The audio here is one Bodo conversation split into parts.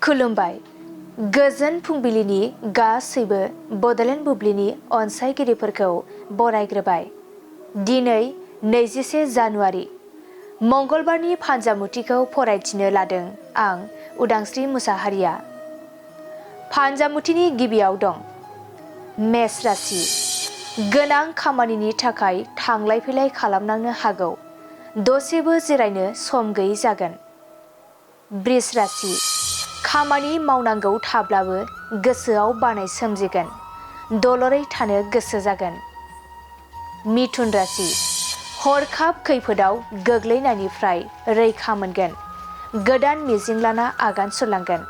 खुलुमबाय। गोजोन फुंबिलिनि गासैबो बड'लेण्ड बुब्लिनि अनसायगिरिफोरखौ बरायग्रोबाय। दिनै 21 जानुवारि मंगलबारनि फान्जामुथिखौ फरायथिनो लादों आं उदांस्रि मुसाहारिया। फान्जामुथिनि गिबियाव दं मेष राशि। गोनां खामानिनि थाखाय थांलाय फैलाय खालामनांनो हागौ। दसेबो जिरायनो सम गैयै जागोन। बृष राशि। खामानि मावनांगौ थाब्लाबो गोसोआव बानाय सोमजिगोन। दलरै थानो गोसो जागोन। मिथुन राशि। हरखाब खैफोदाव गोग्लैनायनिफ्राय रैखा मोनगोन। गोदान मिजिं लाना आगान सुरलांगोन।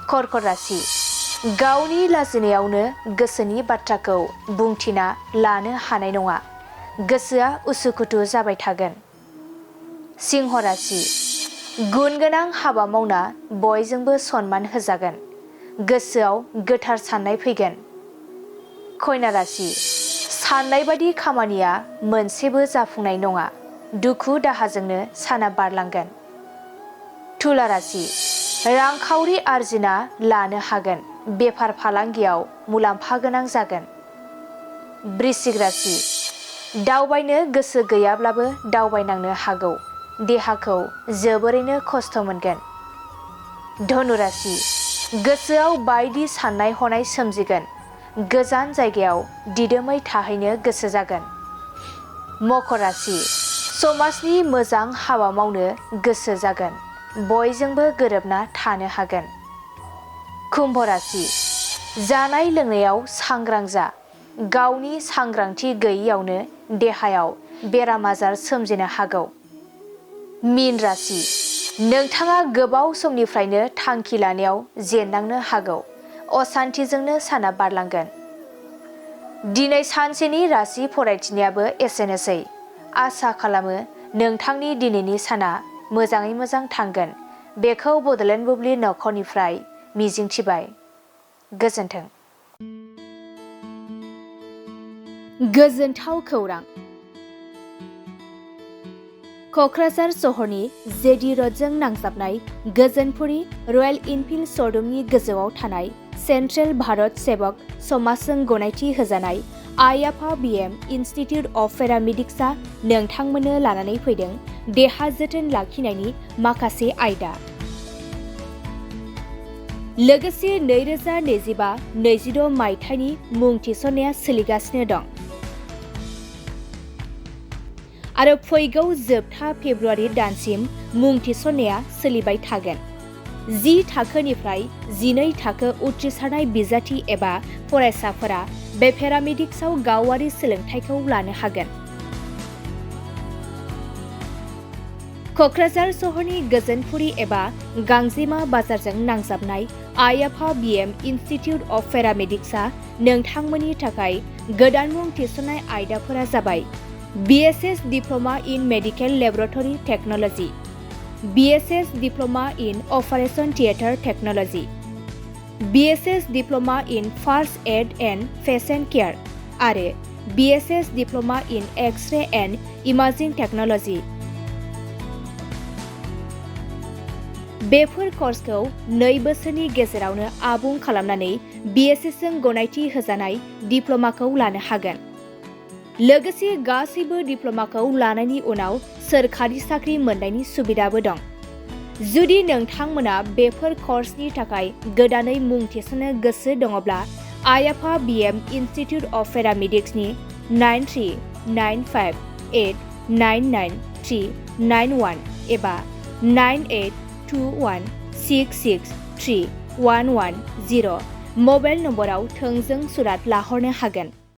कर्कट राशि। गावनि लाजिनायावनो गोसोनि बाथ्राखौ बुंथिना लानो हानाय नङा। गोसोआ उसुखुथु जाबाय थागोन। सिंह राशि। गुन गोनां हाबा मावना बयजोंबो सनमान होजागोन। गोसोआव गोथार साननाय फैगोन। कन्या राशि। साननाय बादि खामानिया मोनसेबो जाफुंनाय नङा। दुखु दाहाजोंनो साना बारलांगोन। तुला राशि। रांखावरि आरजिना लानो हागोन। बेफार फालांगियाव मुलाम्फा गोनां जागोन। वृश्चिक राशि। दावबायनो गोसो गैयाब्लाबो दावबायनांनो हागौ। देहाखौ जोबोरैनो खस्थ' मोनगोन। धनु राशि। गोसोआव बायदि साननाय हनाय सोमजिगोन। गोजान जायगायाव दिदोमै थाहैनो गोसो जागोन। मकर राशि। समाजनि मोजां हाबा मावनो गोसो जागोन। बयजोंबो गोरोबना थानो हागोन। कुम्भ राशि। जानाय लोंनायाव सांग्रां जा। गावनि सांग्रांथि गैयैयावनो देहायाव बेराम आजार सोमजिनो हागौ। मीन राशि। नोंथाङा गोबाव समनिफ्रायनो थांखि लानायाव जेननांनो हागौ। असान्थिजोंनो साना बारलांगोन। दिनै सानसेनि राशि फरायथिनायाबो एसेनोसै। आसा खालामो नोंथांनि दिनैनि साना मोजाङै मोजां थांगोन। बेखौ बड'लेण्ड बुब्लि नखरनिफ्राय मिजिंथिबाय। गोजोन्थों। गोजोनथाव खौरां। क'क्राझार सहरनि जेडि र'डजों नांजाबनाय गोजोनपुरी रयेल इनफिल्ड श'रुमनि गोजौआव थानाय सेन्ट्रेल भारत सेबक समाजजों गनायथि होजानाय आइ आफा बिएम इनस्टिटिउट अफ पेरामेडिक्सआ नोंथांमोननो लानानै फैदों देहा जोथोन लाखिनायनि माखासे आयदा। लोगोसे 2025-26 मायथाइनि मुं थिसननाया सोलिगासिनो दं आरो फैगौ जोबथा फेब्रुवारि दानसिम मुं थिसननाया सोलिबाय थागोन। 10 थाखोनिफ्राय 12 थाखो उथ्रिसारनाय बिजाथि एबा फरायसाफोरा बे पेरामेडिक्सआव गावारि सोलोंथाइखौ लानो हागोन। क'क्राझार सहरनि गोजोनपुरी एबा गांजेमा बाजारजों नांजाबनाय आइ आफा बिएम इनस्टिटिउट अफ पेरामेडिक्सआ नोंथांमोननि थाखाय गोदान मुं थिसननाय आयदाफोरा जाबाय BSS Diploma in Medical Laboratory Technology, BSS Diploma in Operation Theatre Technology, BSS Diploma in First Aid and Patient Care आरो BSS Diploma in X-ray and Imaging Technology। बेफोर कर्सखौ 2 बोसोरनि गेजेरावनो आबुं खालामनानै BSS जों गनायथि होजानाय डिप्ल'माखौ लानो हागोन। लोगोसे गासैबो डिप्ल'माखौ लानायनि उनाव सोरखारि साख्रि मोननायनि सुबिदाबो दं। जुदि नोंथांमोना बेफोर कर्सनि थाखाय गोदानै मुं थिसननो गोसो दङब्ला आइ आफा बिएम इनस्टिटिउट अफ पेरामेडिक्सनि 9395899391 एबा 9821663110 मबाइल नम्बराव थोंजों सुरात लाहरनो हागोन।